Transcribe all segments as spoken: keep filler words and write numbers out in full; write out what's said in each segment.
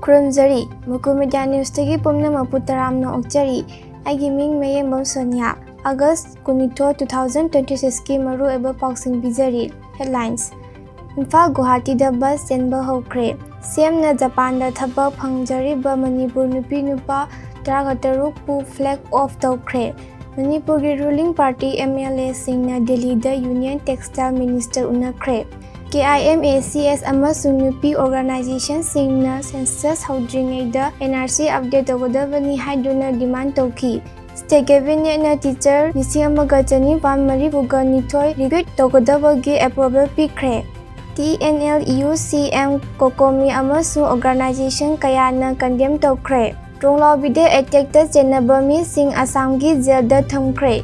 ꯈꯨꯔꯨꯝꯖꯔꯤ꯫ ꯃꯀꯨ ꯃꯦꯗꯤꯌꯥ ꯅ꯭ꯌꯨꯁꯇꯒꯤ ꯄꯨꯝꯅꯃꯛꯄꯨ ꯇꯔꯥꯝꯅ ꯑꯣꯛꯆꯔꯤ꯫ ꯑꯩꯒꯤ ꯃꯤꯡ ꯃꯌꯦꯝꯕꯝ ꯁꯣꯅꯤꯌꯥ꯫ ꯑꯥꯒꯁ ꯀꯨꯟꯅꯤꯊꯣꯏ, two thousand twenty six ꯀꯤ ꯃꯔꯨꯑꯣꯏꯕ ꯄꯥꯎꯁꯤꯡ ꯄꯤꯖꯔꯤ꯫ Headlines: ꯏꯝꯐꯥꯜ ꯒꯨꯋꯥꯍꯥꯇꯤꯗ ꯕꯁ ꯆꯦꯟꯕ ꯍꯧꯈ꯭ꯔꯦ꯫ ꯁꯤꯑꯦꯝꯅ ꯖꯄꯥꯟꯗ ꯊꯕꯛ ꯐꯪꯖꯔꯤꯕ ꯃꯅꯤꯄꯨꯔ ꯅꯨꯄꯤ ꯅꯨꯄꯥ ꯇꯔꯥꯒ ꯇꯔꯨꯛꯄꯨ flag off ꯇꯧꯈ꯭ꯔꯦ꯫ ꯃꯅꯤꯄꯨꯔꯒꯤ ruling party MLAꯁꯤꯡꯅ ꯗꯦꯜꯂꯤꯗ Union Textile Minister ꯎꯅꯈ꯭ꯔꯦ꯫ KIMACS ꯑꯃꯁꯨꯡ ꯅꯨꯄꯤ organizationꯁꯤꯡꯅ census ꯍꯧꯗ꯭ꯔꯤꯉꯩꯗ NRC update ꯇꯧꯒꯗꯕꯅꯤ ꯍꯥꯏꯗꯨꯅ demand ꯇꯧꯈꯤ꯫ State Cabinetꯅ teacher ꯂꯤꯁꯤꯡ ꯑꯃꯒ ꯆꯅꯤꯄꯥꯟ ꯃꯔꯤꯐꯨꯒ ꯅꯤꯊꯣꯏ recruit ꯇꯧꯒꯗꯕꯒꯤ approval ꯄꯤꯈ꯭ꯔꯦ꯫ TNLUCM, COCOMI ꯑꯃꯁꯨꯡ organization ꯀꯌꯥꯅ condemn ꯇꯧꯈ꯭ꯔꯦ꯫ ꯇ꯭ꯔꯣꯡꯂꯥꯎꯕꯤꯗ attackꯇ ꯆꯦꯟꯅꯕ ꯃꯤꯁꯤꯡ ꯑꯁꯥꯝꯒꯤ jailꯗ ꯊꯝꯈ꯭ꯔꯦ꯫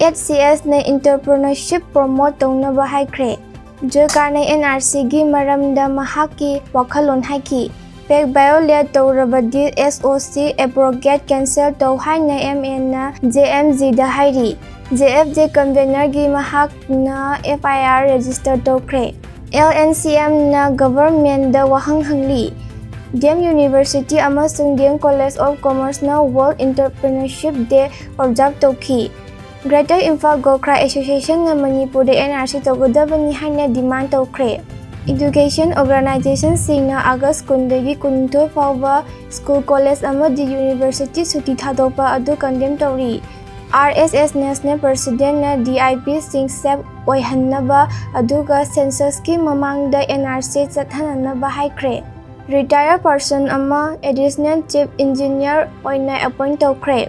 HCSꯅ entrepreneurship promote ꯇꯧꯅꯕ ꯍꯥꯏꯈ꯭ꯔꯦ꯫ ꯖꯨꯜꯀꯥꯔꯅ NRCꯒꯤ ꯃꯔꯝꯗ ꯃꯍꯥꯛꯀꯤ ꯋꯥꯈꯜꯂꯣꯟ ꯍꯥꯏꯈꯤ꯫ Pact violate ꯇꯧꯔꯕꯗꯤ SOC abrogate, cancel ꯇꯧ ꯍꯥꯏꯅ MAꯅ JMGꯗ ꯍꯥꯏꯔꯤ꯫ JFJ convenerꯒꯤ ꯃꯍꯥꯛꯅ FIR register ꯇꯧꯈ꯭ꯔꯦ꯫ LNCMꯅ governmentꯗ ꯋꯥꯍꯪ ꯍꯪꯂꯤ꯫ DEM University ꯑꯃꯁꯨꯡ DEM College of Commerceꯅ World Entrepreneurship Day observe ꯇꯧꯈꯤ꯫ Greater Imphal Gokhra Associationꯅ ꯃꯅꯤꯄꯨꯔꯗ NRC ꯇꯧꯒꯗꯕꯅꯤ ꯍꯥꯏꯅ demand ꯇꯧꯈ꯭ꯔꯦ꯫ Education organizationꯁꯤꯡꯅ ꯑꯥꯒꯁ ꯀꯨꯟꯗꯒꯤ ꯀꯨꯟꯅꯤꯊꯣꯏ ꯐꯥꯎꯕ school, college ꯑꯃꯗꯤ university ꯁꯨꯇꯤ ꯊꯥꯗꯣꯛꯄ ꯑꯗꯨ condemn ꯇꯧꯔꯤ꯫ RSS National Presidentꯅ DIPꯁꯤꯡ safe ꯑꯣꯏꯍꯟꯅꯕ ꯑꯗꯨꯒ censusꯀꯤ ꯃꯃꯥꯡꯗ NRC ꯆꯠꯍꯟꯅꯕ ꯍꯥꯏꯈ꯭ꯔꯦ꯫ Retired person ꯑꯃ additional chief engineer ꯑꯣꯏꯅ appoint ꯇꯧꯈ꯭ꯔꯦ꯫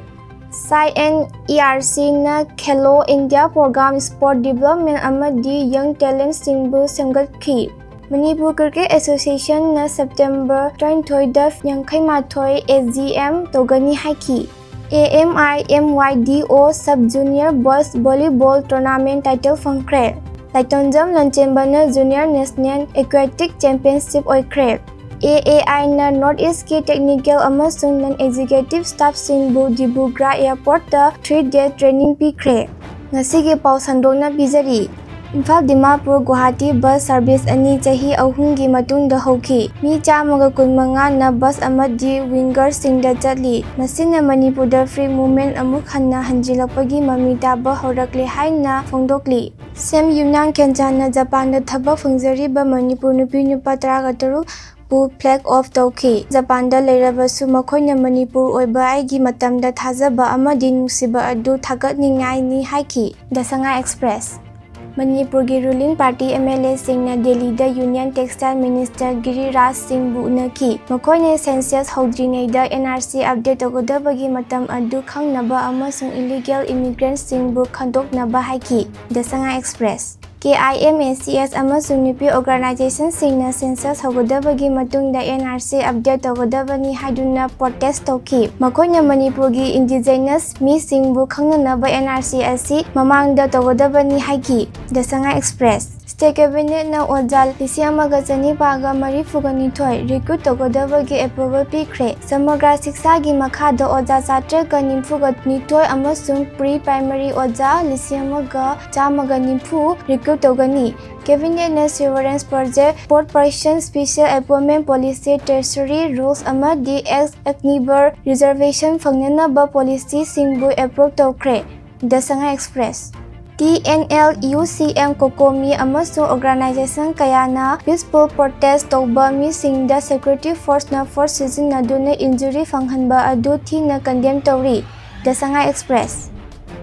CNERCꯅ Khelo India program sport development ꯑꯃꯗꯤ young talentꯁꯤꯡꯕꯨ ꯁꯦꯝꯒꯠꯈꯤ꯫ ꯃꯅꯤꯄꯨꯔ Cricket Associationꯅ September ꯇꯔꯥꯅꯤꯊꯣꯏꯗ ꯌꯥꯡꯈꯩ ꯃꯥꯊꯣꯏ AGM ꯇꯧꯒꯅꯤ ꯍꯥꯏꯈꯤ꯫ AMIMYDO Sub Junior Boys Volleyball Tournament title ꯐꯪꯈ꯭ꯔꯦ꯫ ꯂꯥꯏꯇꯣꯟꯖꯝ ꯂꯟꯆꯦꯟꯕꯅ Junior National Aquatic Championship ꯑꯣꯏꯈ꯭ꯔꯦ꯫ AAIꯅ North Eastꯀꯤ technical ꯑꯃꯁꯨꯡ non-executive staffꯁꯤꯡꯕꯨ Dibrugarh airportꯇ three day training ꯄꯤꯈ꯭ꯔꯦ꯫ ꯉꯁꯤꯒꯤ ꯄꯥꯎ ꯁꯟꯗꯣꯛꯅ ꯄꯤꯖꯔꯤ꯫ ꯏꯝꯐꯥꯜ ꯗꯤꯃꯥꯄꯨꯔ ꯒꯨꯋꯥꯍꯥꯇꯤ ꯕꯁ ꯁꯔꯚꯤꯁ ꯑꯅꯤ ꯆꯍꯤ ꯑꯍꯨꯝꯒꯤ ꯃꯇꯨꯡꯗ ꯍꯧꯈꯤ꯫ ꯃꯤ ꯆꯥꯝꯃꯒ ꯀꯨꯟꯃꯉꯥꯅ ꯕꯁ ꯑꯃꯗꯤ ꯋꯤꯡꯒꯔꯁꯤꯡꯗ ꯆꯠꯂꯤ꯫ ꯃꯁꯤꯅ ꯃꯅꯤꯄꯨꯔꯗ ꯐ꯭ꯔꯤ ꯃꯨꯚꯃꯦꯟꯠ ꯑꯃꯨꯛ ꯍꯟꯅ ꯍꯟꯖꯤꯜꯂꯛꯄꯒꯤ ꯃꯃꯤ ꯇꯥꯕ ꯍꯧꯔꯛꯂꯦ ꯍꯥꯏꯅ ꯐꯣꯡꯗꯣꯛꯂꯤ꯫ ꯁꯦꯝ ꯌꯨꯅꯥꯡ ꯈꯦꯟꯆꯥꯟꯅ ꯖꯄꯥꯟꯗ ꯊꯕꯛ ꯐꯪꯖꯔꯤꯕ ꯃꯅꯤꯄꯨꯔ ꯅꯨꯄꯤ ꯅꯨꯄꯥ ꯇꯔꯥꯒ ꯇꯔꯨꯛ ꯄꯨ ꯐ꯭ꯂꯦꯒ ꯑꯣꯐ ꯇꯧꯈꯤ꯫ ꯖꯄꯥꯟꯗ ꯂꯩꯔꯕꯁꯨ ꯃꯈꯣꯏꯅ ꯃꯅꯤꯄꯨꯔ ꯑꯣꯏꯕ ꯑꯩꯒꯤ ꯃꯇꯝꯗ ꯊꯥꯖꯕ ꯑꯃꯗꯤ ꯅꯨꯡꯁꯤꯕ ꯑꯗꯨ ꯊꯥꯒꯠꯅꯤꯡꯉꯥꯏꯅꯤ ꯍꯥꯏꯈꯤ꯫ The Sangai express. ꯃꯅꯤꯄꯨꯔꯒꯤ ꯔꯨꯂꯤꯡ ꯄꯥꯔꯇꯤ ꯑꯦꯝ ꯑꯦꯜ ꯑꯦꯁꯤꯡꯅ ꯗꯦꯜꯂꯤꯗ ꯌꯨꯅꯤꯌꯟ ꯇꯦꯛꯁꯇꯥꯏꯜ ꯃꯤꯅꯤꯁꯇꯔ ꯒꯤꯔꯤꯔꯥꯖ ꯁꯤꯡꯕꯨ ꯎꯅꯈꯤ꯫ ꯃꯈꯣꯏꯅ ꯁꯦꯟꯁꯁ ꯍꯧꯗ꯭ꯔꯤꯉꯩꯗ ꯑꯦꯟ ꯑꯥꯔ ꯁꯤ ꯑꯞꯗꯦꯠ ꯇꯧꯒꯗꯕꯒꯤ ꯃꯇꯝ ꯑꯗꯨ ꯈꯪꯅꯕ ꯑꯃꯁꯨꯡ ꯏꯂꯤꯒꯦꯜ ꯏꯃꯤꯒ꯭ꯔꯦꯟꯠꯁꯤꯡꯕꯨ ꯈꯟꯗꯣꯛꯅꯕ ꯍꯥꯏꯈꯤ꯫ The Sangai express. K I M A C S ꯑꯃꯁꯨꯡ ꯅꯨꯄꯤ ꯑꯣꯔꯒꯅꯥꯏꯖꯦꯁꯟꯁꯤꯡꯅ ꯁꯦꯟꯁꯁ ꯍꯧꯒꯗꯕꯒꯤ ꯃꯇꯨꯡꯗ ꯑꯦꯟ ꯑꯥꯔ ꯁꯤ ꯑꯞꯗꯦꯠ ꯇꯧꯒꯗꯕꯅꯤ ꯍꯥꯏꯗꯨꯅ ꯄ꯭ꯔꯣꯇꯦꯁ ꯇꯧꯈꯤ꯫ ꯃꯈꯣꯏꯅ ꯃꯅꯤꯄꯨꯔꯒꯤ ꯏꯟꯗꯤꯖꯤꯅꯁ ꯃꯤꯁꯤꯡꯕꯨ ꯈꯪꯅꯅꯕ ꯑꯦꯟ ꯑꯥꯔ ꯁꯤ ꯑꯁꯤ ꯃꯃꯥꯡꯗ ꯇꯧꯒꯗꯕꯅꯤ ꯍꯥꯏꯈꯤ꯫ The Sangai express. ꯁ꯭ꯇꯦꯠ ꯀꯦꯕꯤꯅꯦꯠꯅ ꯑꯣꯖꯥ ꯂꯤꯁꯤꯡ ꯑꯃꯒ ꯆꯅꯤꯄꯥꯒ ꯃꯔꯤꯐꯨꯒ ꯅꯤꯊꯣꯏ ꯔꯤꯀ꯭ꯔꯨꯠ ꯇꯧꯒꯗꯕꯒꯤ ꯑꯦꯄ꯭ꯔꯨꯚꯜ ꯄꯤꯈ꯭ꯔꯦ꯫ ꯁꯃꯒ꯭ꯔꯥ ꯁꯤꯛꯁꯥꯒꯤ ꯃꯈꯥꯗ ꯑꯣꯖꯥ ꯆꯥꯇ꯭ꯔꯦꯠꯀ ꯅꯤꯐꯨꯒ ꯅꯤꯊꯣꯏ ꯑꯃꯁꯨꯡ ꯄ꯭ꯔꯤ ꯄ꯭ꯔꯥꯏꯃꯔꯤ ꯑꯣꯖꯥ ꯂꯤꯁꯤꯡ ꯑꯃꯒ ꯆꯥꯝꯃꯒ ꯅꯤꯐꯨ ꯔꯤꯀ꯭ꯔꯨꯠ ꯇꯧꯒꯅꯤ꯫ ꯀꯦꯕꯤꯅꯦꯠꯅ severance project for person special appointment policy, treasury rules ꯑꯃꯗꯤ ꯑꯦꯛꯁ ꯑꯦꯛꯅꯤꯕꯔ ꯔꯤꯖꯔꯚꯦꯁꯟ ꯐꯪꯅꯅꯕ ꯄꯣꯂꯤꯁꯤꯁꯤꯡꯕꯨ ꯑꯦꯄ꯭ꯔꯨꯚ ꯇꯧꯈ꯭ꯔꯦ꯫ The Sangai express. T N L U C M COCOMI ꯑꯃꯁꯨꯡ ꯑꯣꯔꯒꯅꯥꯏꯖꯦꯁꯟ ꯀꯌꯥꯅ ꯄꯤꯁꯐꯨꯜ ꯄ꯭ꯔꯣꯇꯦꯁ ꯇꯧꯕ ꯃꯤꯁꯤꯡꯗ ꯁꯦꯀ꯭ꯌꯨꯔꯤꯇꯤ ꯐꯣꯔꯁꯅ ꯐꯣꯔꯁ ꯁꯤꯖꯤꯟꯅꯗꯨꯅ ꯏꯟꯖꯨꯔꯤ ꯐꯪꯍꯟꯕ ꯑꯗꯨ ꯊꯤꯅ ꯀꯟꯗꯦꯝ ꯇꯧꯔꯤ꯫ The Sangai express.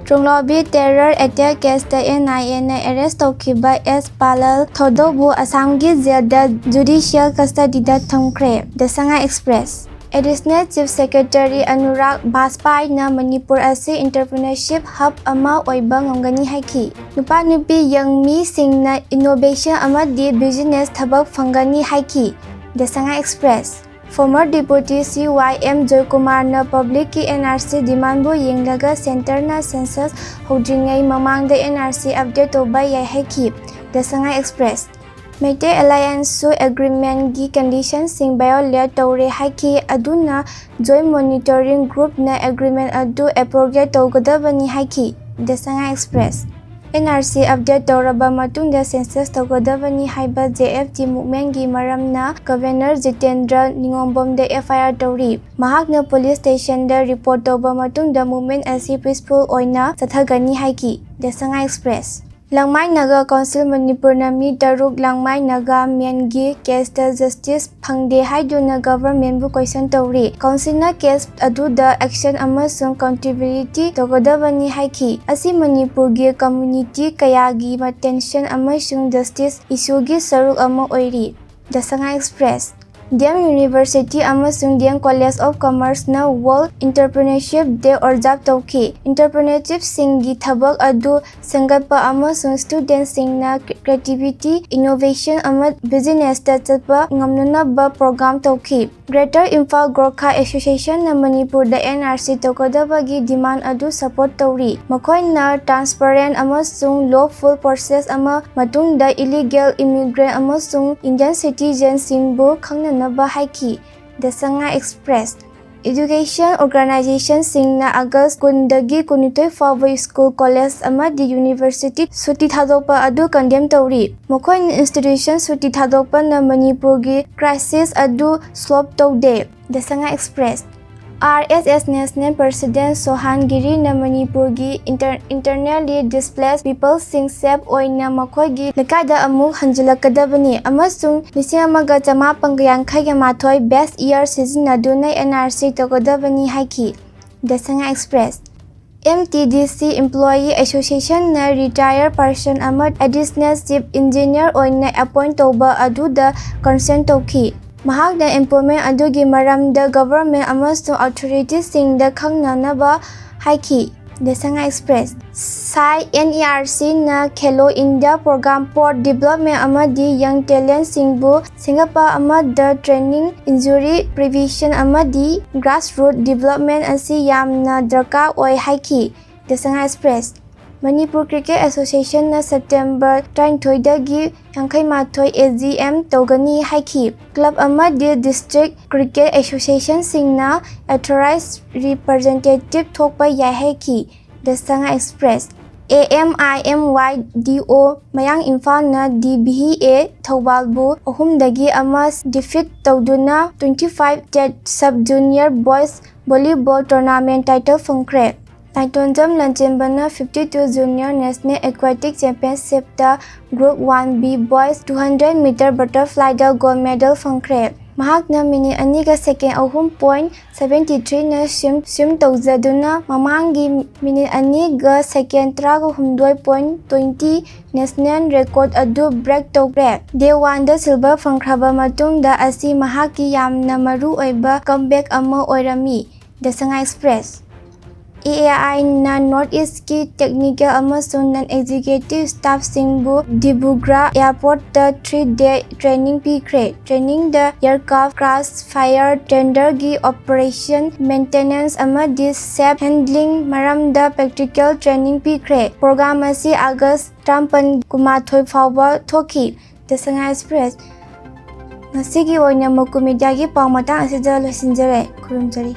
ꯇ꯭ꯔꯣꯡꯂꯥꯎꯕꯤ ꯇꯦꯔꯔ ꯑꯦꯇꯦꯛ ꯀꯦꯁꯇ ꯑꯦꯟ ꯑꯥꯏ ꯑꯦꯅ ꯑꯦꯔꯦꯁ ꯇꯧꯈꯤꯕ ꯑꯦꯁ ꯄꯥꯂꯜ ꯊꯧꯗꯧꯕꯨ ꯑꯁꯥꯝꯒꯤ ꯖꯦꯜꯗ ꯖꯨꯗꯤꯁꯤꯌꯦꯜ ꯀꯁꯇꯗꯤꯗ ꯊꯝꯈ꯭ꯔꯦ꯫ The Sangai express. Additional chief secretary Anurag ꯕꯥꯖꯄꯥꯏꯅ ꯃꯅꯤꯄꯨꯔ ꯑꯁꯤ ꯑꯦꯟꯇꯔꯄ꯭ꯔꯤꯅꯔꯁꯤꯞ ꯍꯕ ꯑꯃ ꯑꯣꯏꯕ ꯉꯝꯒꯅꯤ ꯍꯥꯏꯈꯤ꯫ ꯅꯨꯄꯥ ꯅꯨꯄꯤ ꯌꯪ ꯃꯤꯁꯤꯡꯅ ꯏꯅꯣꯚꯦꯁꯟ ꯑꯃꯗꯤ ꯕꯤꯖꯤꯅꯦꯁ ꯊꯕꯛ ꯐꯪꯒꯅꯤ ꯍꯥꯏꯈꯤ꯫ The Sangai express. Former deputy ꯁꯤ ꯋꯥꯏ ꯑꯦꯝ ꯖꯣꯏꯀꯨꯃꯥꯔꯅ ꯄꯕ꯭ꯂꯤꯛꯀꯤ ꯑꯦꯟ ꯑꯥꯔ ꯁꯤ ꯗꯤꯃꯥꯟꯕꯨ ꯌꯦꯡꯂꯒ ꯁꯦꯟꯇꯔꯅ ꯁꯦꯟꯁꯁ ꯍꯧꯗ꯭ꯔꯤꯉꯩ ꯃꯃꯥꯡꯗ ꯑꯦꯟ ꯑꯥꯔ ꯁꯤ ꯑꯞꯗꯦꯠ ꯇꯧꯕ ꯌꯥꯏ ꯍꯥꯏꯈꯤ꯫ The Sangai express. ꯃꯩꯇꯩ ꯑꯦꯂꯥꯏꯌꯦꯟꯁꯁꯨ ꯑꯦꯒ꯭ꯔꯤꯃꯦꯟꯒꯤ ꯀꯟꯗꯤꯁꯟꯁꯤꯡ ꯚꯥꯏꯑꯣꯂꯦꯠ ꯇꯧꯔꯦ ꯍꯥꯏꯈꯤ, ꯑꯗꯨꯅ ꯖꯣꯏꯟ ꯃꯣꯅꯤꯇꯔꯤꯡ ꯒ꯭ꯔꯨꯞꯅ ꯑꯦꯒ꯭ꯔꯤꯃꯦꯟ ꯑꯗꯨ ꯑꯦꯕ꯭ꯔꯣꯒꯦꯠ ꯇꯧꯒꯗꯕꯅꯤ ꯍꯥꯏꯈꯤ꯫ The Sangai express. N R C update ꯇꯧꯔꯕ ꯃꯇꯨꯡꯗ ꯁꯦꯟꯁꯁ ꯇꯧꯒꯗꯕꯅꯤ ꯍꯥꯏꯕ ꯖꯦ ꯑꯦꯐ ꯇꯤ ꯃꯨꯚꯃꯦꯟꯒꯤ ꯃꯔꯝꯅ ꯒꯕꯔꯅꯔ ꯖꯤꯇꯦꯟꯗ꯭ꯔ ꯅꯤꯉꯣꯝꯕꯝꯗ ꯑꯦꯐ ꯑꯥꯏ ꯑꯥꯔ ꯇꯧꯔꯤ꯫ ꯃꯍꯥꯛꯅ ꯄꯨꯂꯤꯁ ꯁ꯭ꯇꯦꯁꯟꯗ ꯔꯤꯄꯣꯔꯠ ꯇꯧꯕ ꯃꯇꯨꯡꯗ ꯃꯨꯚꯃꯦꯟ ꯑꯁꯤ ꯄꯤꯁꯐꯨꯜ ꯑꯣꯏꯅ ꯆꯠꯊꯒꯅꯤ ꯍꯥꯏꯈꯤ꯫ The Sangai express. Langmai Naga council ꯃꯅꯤꯄꯨꯔꯅ ꯃꯤ ꯇꯔꯨꯛ ꯂꯪꯃꯥꯏ ꯅꯥꯒꯥ ꯃꯦꯟꯒꯤ ꯀꯦꯁꯇ ꯖꯁꯇꯤꯁ ꯐꯪꯗꯦ ꯍꯥꯏꯗꯨꯅ ꯒꯚꯔꯟꯃꯦꯟꯕꯨ ꯀꯣꯏꯁꯟ ꯇꯧꯔꯤ꯫ ꯀꯥꯎꯟꯁꯤꯜꯅ ꯀꯦꯁ ꯑꯗꯨꯗ ꯑꯦꯛꯁꯟ ꯑꯃꯁꯨꯡ ꯑꯦꯀꯥꯎꯟꯇꯦꯕꯤꯂꯤꯇꯤ ꯇꯧꯒꯗꯕꯅꯤ ꯍꯥꯏꯈꯤ꯫ ꯑꯁꯤ ꯃꯅꯤꯄꯨꯔꯒꯤ ꯀꯝꯃ꯭ꯌꯨꯅꯤꯇꯤ ꯀꯌꯥꯒꯤ ꯇꯦꯟꯁꯟ ꯑꯃꯁꯨꯡ ꯖꯁꯇꯤꯁ ꯏꯁꯨꯒꯤ ꯁꯔꯨꯛ ꯑꯃ ꯑꯣꯏꯔꯤ꯫ The Sangai express. D M university ꯑꯃꯁꯨꯡ ꯗꯤ ꯑꯦꯝ ꯀꯣꯂꯦꯖ ꯑꯣꯐ ꯀꯃꯔꯁꯅ ꯋꯥꯔꯜꯗ ꯑꯦꯟꯇꯔꯄ꯭ꯔꯤꯅꯔꯁꯤꯞ ꯗꯦ ꯑꯣꯕꯖꯥꯔꯚ ꯇꯧꯈꯤ꯫ ꯑꯦꯟꯇꯔꯄ꯭ꯔꯤꯅꯔꯁꯤꯞꯁꯤꯡꯒꯤ ꯊꯕꯛ ꯑꯗꯨ ꯁꯦꯝꯒꯠꯄ ꯑꯃꯁꯨꯡ ꯁ꯭ꯇꯨꯗꯦꯟꯠꯁꯤꯡꯅ ꯀ꯭ꯔꯤꯌꯦꯇꯤꯕꯤꯇꯤ, ꯏꯅꯣꯚꯦꯁꯟ ꯑꯃ ꯕꯤꯖꯤꯅꯦꯁꯇ ꯆꯠꯄ ꯉꯝꯅꯅꯕ ꯄ꯭ꯔꯣꯒ꯭ꯔꯥꯝ ꯇꯧꯈꯤ꯫ ꯒ꯭ꯔꯦꯇꯔ ꯏꯝꯐꯥꯜ ꯒꯣꯔꯈꯥ ꯑꯦꯁꯣꯁꯤꯌꯦꯁꯟꯅ ꯃꯅꯤꯄꯨꯔꯗ ꯑꯦꯟ ꯑꯥꯔ ꯁꯤ ꯇꯧꯒꯗꯕꯒꯤ ꯗꯤꯃꯥꯟ ꯑꯗꯨ ꯁꯄꯣꯔꯠ ꯇꯧꯔꯤ꯫ ꯃꯈꯣꯏꯅ ꯇ꯭ꯔꯥꯟꯁꯄꯔꯦꯟꯠ ꯑꯃꯁꯨꯡ ꯂꯣꯐꯨꯜ ꯄ꯭ꯔꯣꯁꯦꯁ ꯑꯃ ꯃꯇꯨꯡꯗ ꯏꯂꯤꯒꯦꯜ ꯏꯃꯤꯒ꯭ꯔꯦꯟꯠ ꯑꯃꯁꯨꯡ ꯏꯟꯗꯤꯌꯟ ꯁꯤꯇꯤꯖꯦꯟꯁꯤꯡꯕꯨ ꯈꯪꯅꯅꯕ ꯍꯥꯏꯈꯤ꯫ The Sangai express. ꯑꯦꯖꯨꯀꯦꯁꯟ ꯑꯣꯔꯒꯅꯥꯏꯖꯦꯁꯟꯁꯤꯡꯅ ꯑꯥꯒꯁ ꯀꯨꯟꯗꯒꯤ ꯀꯨꯟꯅꯤꯊꯣꯏ ꯐꯥꯎꯕ ꯁ꯭ꯀꯨꯜ, ꯀꯣꯂꯦꯖ ꯑꯃꯗꯤ ꯌꯨꯅꯤꯚꯔꯁꯤꯇꯤ ꯁꯨꯇꯤ ꯊꯥꯗꯣꯛꯄ ꯑꯗꯨ ꯀꯟꯗꯦꯝ ꯇꯧꯔꯤ꯫ ꯃꯈꯣꯏꯅ ꯏꯟꯁꯇꯤꯇ꯭ꯌꯨꯁꯟ ꯁꯨꯇꯤ ꯊꯥꯗꯣꯛꯄꯅ ꯃꯅꯤꯄꯨꯔꯒꯤ ꯀ꯭ꯔꯥꯏꯁꯤꯁ ꯑꯗꯨ ꯁꯣꯜꯕ ꯇꯧꯗꯦ꯫ ꯗ ꯁꯉꯥꯏ ꯑꯦꯛꯁꯄ꯭ꯔꯦꯁ꯫ ꯑꯥꯔ ꯑꯦꯁ ꯑꯦꯁ ꯅꯦꯁꯅꯦꯜ ꯄ꯭ꯔꯁꯤꯗꯦꯟꯠ ꯁꯣꯍꯥꯟ ꯒꯤꯔꯤꯅ ꯃꯅꯤꯄꯨꯔꯒꯤ ꯏꯟꯇꯔ-, ꯏꯟꯇꯔꯅꯦꯜꯂꯤ ꯗꯤꯁꯄ꯭ꯂꯦꯁ ꯄꯤꯄꯜꯁꯤꯡ ꯁꯦꯐ ꯑꯣꯏꯅ ꯃꯈꯣꯏꯒꯤ ꯂꯩꯀꯥꯏꯗ ꯑꯃꯨꯛ ꯍꯟꯖꯤꯜꯂꯛꯀꯗꯕꯅꯤ ꯑꯃꯁꯨꯡ ꯂꯤꯁꯤꯡ ꯑꯃꯒ ꯆꯃꯥꯄꯟꯒ ꯌꯥꯡꯈꯩꯒ ꯃꯥꯊꯣꯏ ꯕꯦꯁ ꯏꯌꯔ ꯁꯤꯖꯤꯟꯅꯗꯨꯅ ꯑꯦꯟ ꯑꯥꯔ ꯁꯤ ꯇꯧꯒꯗꯕꯅꯤ ꯍꯥꯏꯈꯤ꯫ The Sangai express. M T D ꯁꯤ ꯏꯝꯄ꯭ꯂꯣꯌꯤ ꯑꯦꯁꯣꯁꯤꯌꯦꯁꯟꯅ ꯔꯤꯇꯥꯌꯔ ꯄꯔꯁꯟ ꯑꯃ ꯑꯦꯗꯤꯁꯅꯦꯜ ꯆꯤꯐ ꯏꯟꯖꯤꯅꯤꯌꯔ ꯑꯣꯏꯅ ꯑꯦꯄꯣꯏꯟꯠ ꯇꯧꯕ ꯑꯗꯨꯗ ꯀꯟꯁꯔꯟ ꯇꯧꯈꯤ꯫ ꯃꯍꯥꯛꯅ ꯑꯦꯄꯣꯏꯟꯠꯃꯦꯟꯠ ꯑꯗꯨꯒꯤ ꯃꯔꯝꯗ ꯒꯚꯔꯟꯃꯦꯟꯠ ꯑꯃꯁꯨꯡ ꯑꯣꯊꯣꯔꯤꯇꯤꯁꯤꯡꯗ ꯈꯪꯅꯅꯕ ꯍꯥꯏꯈꯤ꯫ The Sangai express. S N E R ꯁꯤꯅ Khelo India programme for development ꯑꯃꯗꯤ ꯌꯪ ꯇꯦꯂꯦꯟꯠꯁꯤꯡꯕꯨ ꯁꯦꯝꯒꯠꯄ ꯑꯃꯗ ꯇ꯭ꯔꯦꯅꯤꯡ, ꯏꯟꯖꯨꯔꯤ ꯄ꯭ꯔꯤꯚꯦꯟꯁꯟ ꯑꯃꯗꯤ ꯒ꯭ꯔꯥꯁꯔꯨꯠ ꯗꯤꯕ꯭ꯂꯞꯃꯦꯟꯠ ꯑꯁꯤ ꯌꯥꯝꯅ ꯗꯔꯀꯥꯔ ꯑꯣꯏ ꯍꯥꯏꯈꯤ꯫ The Sangai express. Manipur cricket ꯑꯦꯁꯣꯁꯤꯌꯦꯁꯟꯅ ꯁꯦꯞꯇꯦꯝꯕꯔ ꯇꯔꯥꯅꯤꯊꯣꯏꯗꯒꯤ ꯌꯥꯡꯈꯩ ꯃꯥꯊꯣꯏ ꯑꯦ ꯖꯤ ꯑꯦꯝ ꯇꯧꯒꯅꯤ ꯍꯥꯏꯈꯤ꯫ ꯀ꯭ꯂꯕ ꯑꯃꯗꯤ ꯗꯤꯁꯇ꯭ꯔꯤꯛ ꯀ꯭ꯔꯤꯀꯦꯠ ꯑꯦꯁꯣꯁꯤꯌꯦꯁꯟꯁꯤꯡꯅ ꯑꯣꯊꯣꯔꯥꯏꯖ ꯔꯤꯄ꯭ꯔꯖꯦꯟꯇꯦꯇꯤꯚ ꯊꯣꯛꯄ ꯌꯥꯏ ꯍꯥꯏꯈꯤ꯫ The Sangai express. A M I M Y D O ꯃꯌꯥꯡ ꯏꯝꯐꯥꯜꯅ ꯗꯤ ꯚꯤ ꯑꯦ ꯊꯧꯕꯥꯜꯕꯨ ꯑꯍꯨꯝꯗꯒꯤ ꯑꯃ ꯗꯤꯐꯤꯠ ꯇꯧꯗꯨꯅ twenty five state sub junior boys volleyball tournament title ꯐꯪꯈ꯭ꯔꯦ꯫ ꯅꯥꯏꯇꯣꯟꯖꯝ ꯂꯟꯆꯦꯟꯕꯅ fifty two junior national aquatic championshipꯇ group one B boys two hundred meter butterflyꯗ gold medal ꯐꯪꯈ꯭ꯔꯦ꯫ ꯃꯍꯥꯛꯅ minute ꯑꯅꯤꯒ ꯁꯦꯀꯦꯟ ꯑꯍꯨꯝ point seventy threeꯅ swim swim ꯇꯧꯖꯗꯨꯅ ꯃꯃꯥꯡꯒꯤ minute ꯑꯅꯤꯒ ꯁꯦꯀꯦꯟ ꯇꯔꯥꯒ ꯍꯨꯝꯗꯣꯏ point twenty national record ꯑꯗꯨ break ꯇꯧꯈ꯭ꯔꯦ꯫ Day oneꯗ silver ꯐꯪꯈ꯭ꯔꯕ ꯃꯇꯨꯡꯗ ꯑꯁꯤ ꯃꯍꯥꯛꯀꯤ ꯌꯥꯝꯅ ꯃꯔꯨ ꯑꯣꯏꯕ comeback ꯑꯃ ꯑꯣꯏꯔꯝꯃꯤ꯫ The Sangha Express꯫ ꯑꯦ ꯑꯦ ꯑꯥꯏꯅ North Eastꯀꯤ technical ꯑꯃꯁꯨꯡ non executive staffꯁꯤꯡꯕꯨ Dibrugarh airportꯇ three day training ꯄꯤꯈ꯭ꯔꯦ꯫ Trainingꯗ aircraft crash, fire tenderꯒꯤ operation, maintenance ꯑꯃꯗꯤ safe handling ꯃꯔꯝꯗ practical training ꯄꯤꯈ꯭ꯔꯦ꯫ Program ꯑꯁꯤ August ꯇꯔꯥꯃꯥꯄꯟ ꯀꯨꯟꯃꯥꯊꯣꯏ ꯐꯥꯎꯕ ꯊꯣꯛꯈꯤ꯫ The Sangha Express꯫ ꯉꯁꯤꯒꯤ ꯑꯣꯏꯅ ꯃꯀꯨ mediaꯒꯤ ꯄꯥꯎ ꯃꯇꯥꯡ ꯑꯁꯤꯗ ꯂꯣꯏꯁꯤꯟꯖꯔꯦ꯫ ꯈꯨꯔꯨꯝꯖꯔꯤ꯫